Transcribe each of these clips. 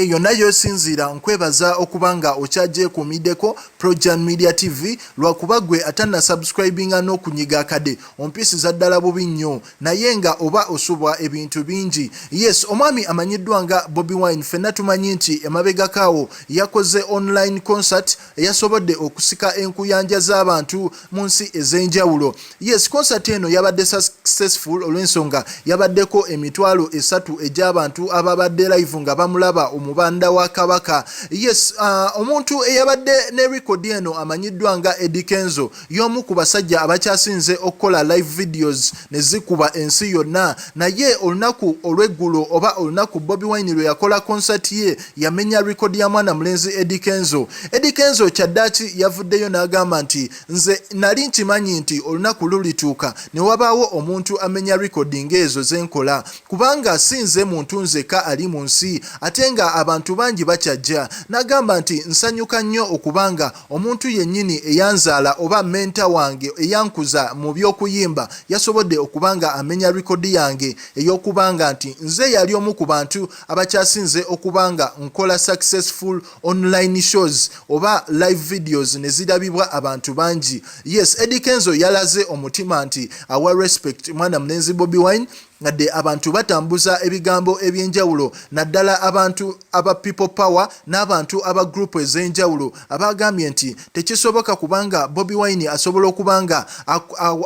Yonna gy'osinziira nkwebaza okuba nga okyagyekuumiddeko Projan Media TV lwakuba gwe atannasubscribinga n'okunyiga akade ompisiza ddala bubi nnyo naye nga oba osubwa ebintu bingi. Yes, omwami amanyiddwa nga Bobi Wine ffenna tumanyi nti emabegako awo yakoze online concert eyasobodde okusika enkuyanja z'abantu mu nsi ez'enjawulo. Yes, concert eno yabadde successful olw'ensonga yabaddeko 30,000 egy'abantu ababadde live nga bamulaba omubanda wa Kabaka. Yes, omuntu eyabadde ne record eno amanyiddwa nga Eddy Kenzo y'omu ku basajja abakyasinze okukola live videos ne zikuba ensi yonna, naye olunaku olw'eggulo oba olunaku Bobi Wine lwe yakola concert ye yamenya record ya mwana mulenzi Eddy Kenzo. Eddy Kenzo kyaddaaki yavuddeyo n'agamba nti nze nali nkimanyi nti olunaku lulituuka ne wabaawo omuntu amenya record ng'ezo ze nkola kubanga si nze muntu nzekka ali mu nsi ate nga abantu bangi bakyajja. N'agamba nti nsanyuka nnyo okuba nga omuntu yennyini eyanzaala oba mentor wange eyankuza mu by'okuyimba yasobodde okuba nga amenya record yange ey'okuba nga nti nze yali omu ku bantu abakyasinze okuba nga nkola successful online shows oba live videos ne zirabibwa abantu bangi. Yes, Eddy Kenzo yalaze omutima nti awa respect mwana mulenzi Bobi Wine ngadde abantu batambuza ebigambo eby'enjawulo naddala abantu aba People Power n'abantu aba group ez'enjawulo abagambye nti tekisoboka kubanga Bobi Wine asobola okuba nga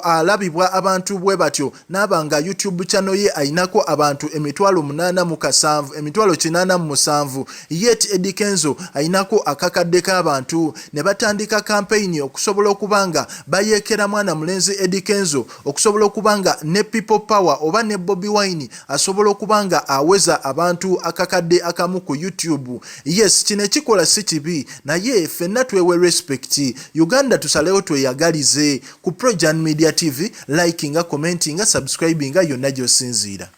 alabibwa abantu bwe batyo n'aba nga YouTube channel ye ayinako abantu 807,000, 887,000, yet Eddy Kenzo ayinako akakadde k'abantu ne batandika campaign okusobola okuba nga bayeekera mwana mulenzi Eddy Kenzo okusobola okuba nga ne People Power oba ne Bobi Wine asobola okuba nga aweza abantu 1,000 ku YouTube. Yes, kino ekikola si kibi naye ffenna twewe respect. Uganda tusalewo tweyagalize. Ku Projan Media TV, likinga, commentinga, subscribinga yonna gy'osinziira.